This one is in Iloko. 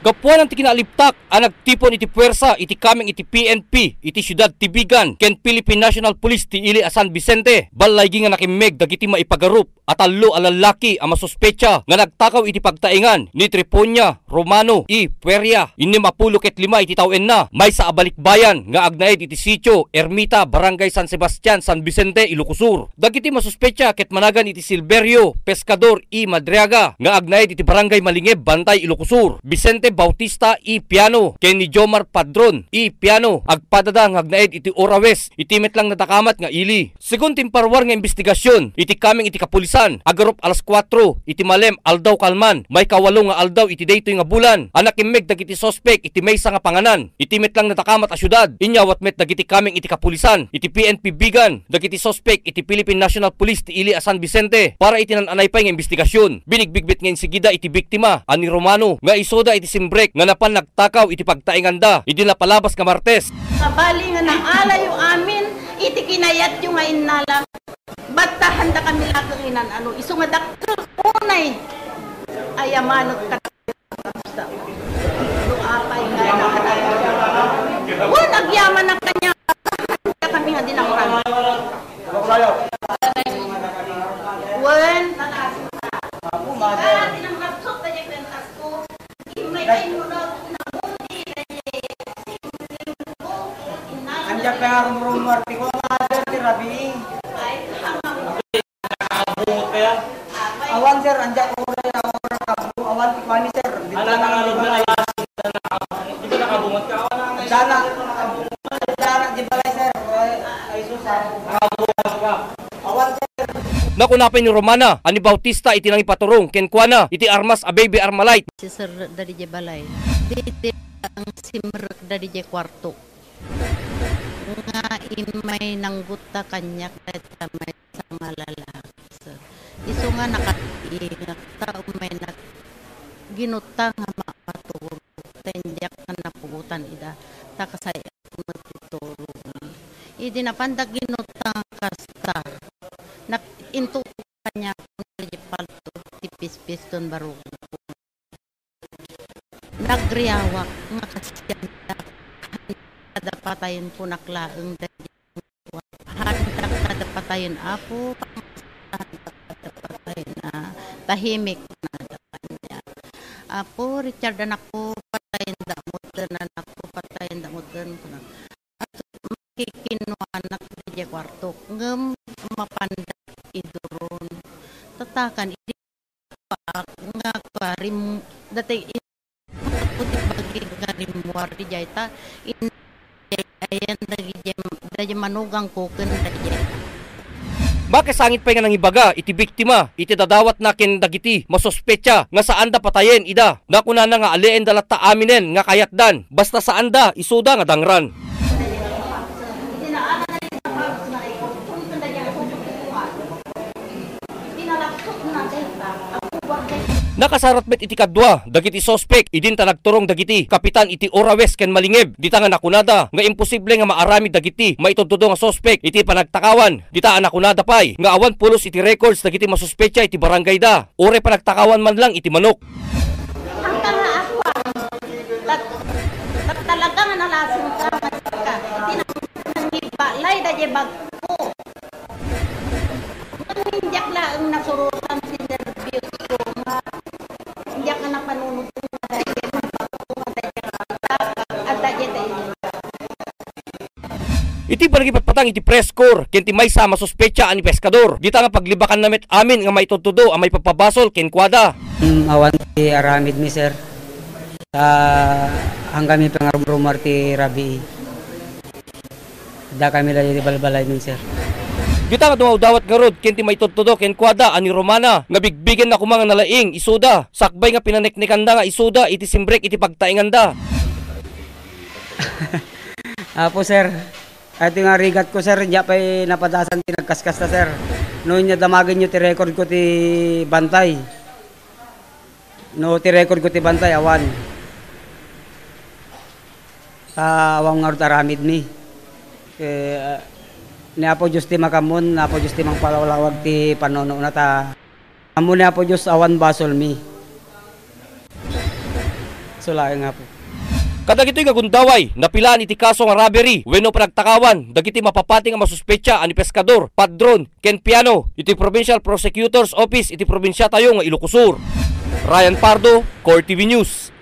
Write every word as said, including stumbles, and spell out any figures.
Kapuanan ti kinaalibtak a nagtipon iti puwersa iti kameng iti P N P iti siudad ti Vigan ken Philippine National Police ti ili a San Vicente, ballaygi nga nakimmeg dagiti maipagarup a tallo a lallaki a masuspetsa nga nagtakaw iti pagtaengan ni Triponia Romano I. Pueria, innem a pulo ket lima iti tawenna, maysa a balikbayan nga agnaed iti sitio Ermita, Barangay San Sebastian, San Vicente, Ilocos Sur. Dagiti masuspetsa ket managan iti Silverio Pescador I. Madriaga nga agnaed iti Barangay Malingeb, Bantay, Ilocos Sur, Vicente Bautista I. Piano, ken ni Jomar Padron I. Piano, agpadada nga agnaed iti Ora West, iti met lang nadakamat nga ili. Segun ti imparwar nga imbestigasyon iti kameng iti kapulisan, agarup alas kuatro iti malem, aldaw kalman, maikawalo nga aldaw iti daytoy nga bulan, a nakimmeg dagiti suspek iti maysa nga panganan iti met lang nadakamat a siudad. Inyawat met dagiti kameng iti kapulisan iti P N P Vigan dagiti suspek iti Philippine National Police ti ili a San Vicente para iti nan-anay pay nga imbestigasyon. Binigbig met nga insigida iti biktima a ni Romano nga isuda iti simbrek nga napan nagtakaw iti pagtaenganda idi napalabas nga Martes. Sabali nga naalayo amin iti kinayatyo nga innala. Batta handa kami lakeng inan-ano, isu nga dakkel unay ayamanek kat-, no apay nga anak. Wen, agyamanak kaniak, handa kami nga dinamran. Wen, Andiak pay nga rumrumor ti kuan nga adder ti rabii. Nakabungot kaya? Awan, sir, andiak uray, awan, awan ti kuan, sir. Dito lang ang lugar. Di ba nakabungot ka? Awan na. Dana, dana, di ba, sir? Ay, ay, sus, ah. Nakabungot ka. Awan, sir. Nakuna pay ni Romana a ni Bautista iti nangipaturong kenkuana iti armas a baby Armalite. Siserrekda didiay balay. Didi ang simrekda didiay kuarto. Nga immay nanggutta kaniak dayta maysa nga lalaki, sir. Isu nga nakatingak ta ummay nagginutta nga mapaturo. Ta indiak napugotan ida. Ta kasay met ti turo. Idi napanda ginutta nga kasta, nak-, intutukan niya kung di palto, ti pispiston barukon. Nagriawak nga kasiandak, kada patayen punak laeng daydi. Handak kada patayen, Apo, handak kada patayen, ah, tahimik na kaniak. Apo, Richard, anakko, patayen da moten, anakko, patayen da moten, kuna. At makikinnuanak didiay kuarto, ngem mapanda iduron. Tatakan, idi paak nga karim-, dati Iti bagi nga rimmuar didiay ta in-, ayan dagiti, dagiti manugangko ken dagiti. Makasangit pay nga nangibaga iti biktima iti dadawatna ken dagiti masuspetsa nga saanda patayen ida. Nakunana nga alienda latta aminen nga kayatdan, basta saanda isuda nga dangran. Nakasarat met iti kadua dagiti suspek idin ta nagturong dagiti kapitan iti Ora West ken Malingeb, dita nga nakunada nga imposible nga maaramid dagiti maitudtudo nga suspek iti panagtakawan. Dita a nakunada pay nga awan pulos iti records dagiti masuspetsa iti barangayda, uray panagtakawan man lang iti manok. Hangka nga ako, ah, tat-, tat-, talaga nga nalasing ka, nga ka. Iti nang-, nangibalay da di bagko. Ngem indiak laeng nasurotan ti nerbios ko nga indiak nga napanunot nga daydi nga daydi nga adda diay. Iti panagipatpatang iti press corps ken ti maysa a masuspetsa a ni Pescador, dita nga paglibakanna met amin nga maitudtudo a maipapabasol kenkuada. Mm, awan ti aramidmi, sir. Ta, hanggami pangarumrumar ti rabii. Dakami la iti balbalaymi, sir. Dita nga dumawdawat ngarud ken ti maitudtudo kenkuada a ni Romana nga bigbigenna koma nga nalaing isuda sakbay nga pinaneknekanda nga isuda iti simbrek iti pagtaenganda. Apo, sir. Iti nga rigatko, sir, diak pay napadasan ti nagkaskasta, sir. No inya damagenyo ti recordko ti bantay. No, ti recordko ti bantay, awan. Ta, awan ngarud aramidmi. Eh, ah, ni Apo Dios ti makaammo, ni Apo Dios ti mangpalawlawag ti panunotna, ta ammo ni Apo Dios awan basolmi. Sulaeng nga po. Kadagitoy nga gundaway, napilaan iti kaso nga robbery wenno panagtakawan dagiti mapapati nga masuspetsa a ni Pescador, Padron, ken Piano iti Provincial Prosecutor's Office iti probinsiatayo nga Ilocos Sur. Ryan Pardo, Core T V News.